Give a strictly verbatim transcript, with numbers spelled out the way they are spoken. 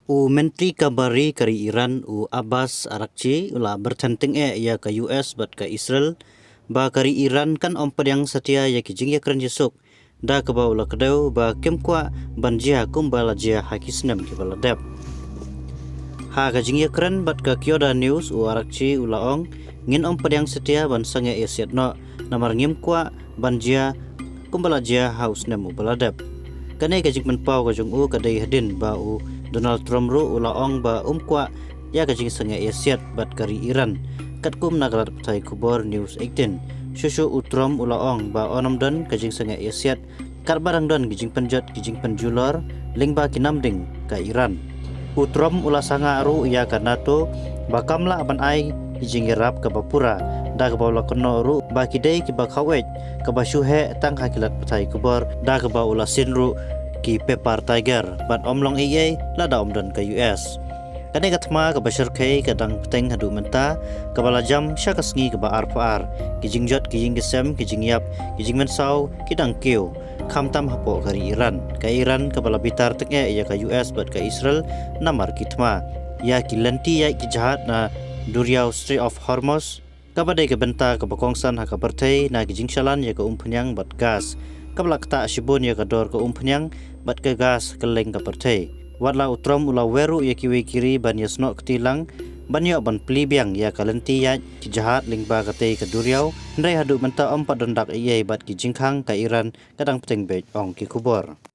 U Myntri ka Bar Ri ka ri Iran, u Abbas Araghchi, u la byrthen tyngeh ïa ka U S bad ka Israel ba ka ri Iran kan ym pdiang satia ïa ki jingïakren ïasuk, da kaba u la kdew ba kim kwah ban jia kumba la jia ha ki snem kiba la dep. Ha ka jingïakren bad ka Kyoda News, u Araghchi u la ong, ngin ym pdiang satia ban sangeh ïasiat noh, namar ngim kwah ban jia kumba la jia ha u snem uba la dep. Kane ka jingpynpaw ka jong u ka dei hadien ba u Donald Trump ruh u la ong ba um kwah ïa ka jingsangeh ïasiat bad ka ri Iran. Katkum na ka lad pathai khubor News eighteen, shuh shuh u Trump u la ong ba un ym don ka jingsangeh ïasiat katba dang don ki jingpynjot ki jingpynjulor lyngba ki namding ka Iran. U Trump u la sangeh ruh ïa ka NATO ba kam lah ban ai ki jingïarap kaba pura, da kaba u la kynnoh ruh ba ki dei kiba khawiet, kaba shu heh tang ha ki lad pathai khubor, da kaba u la siew ruh ki pepper tiger, bad ym long ei ei lada ym don ka U S. Kane ka thma kaba shyrkhei ka dang bteng haduh mynta, kaba la jam sha ka sngi kaba arphew ar. Ki jingjot, ki ïing ki sem, ki jingïap, ki jingmynsaw ki dang kiew, khamtam hapoh ka ri Iran. Ka Iran kaba la bitar tyngeh ïa ka U S bad ka Israel namar ki thma ïa ki lynti ïaid ki jahaj na duriaw Strait of Hormuz, kaba dei ka bynta kaba kongsan ha ka pyrthei na ki jingshalan ïa ka umphniang bad gas, kaba la ktah shibun ïa ka dor ka umphniang bad ka gas kylleng ka pyrthei. Watla u Trump u la wer ruh ïa kiwei ki ri ban ïasnoh kti lang ban ïoh ban plie biang ïa ka lynti ïaid ki jahaj lyngba katei ka duriaw, hynrei haduh mynta ym pat don dak ei ei bad ki jingkhang ka Iran ka dang bteng beit, ong ki khubor.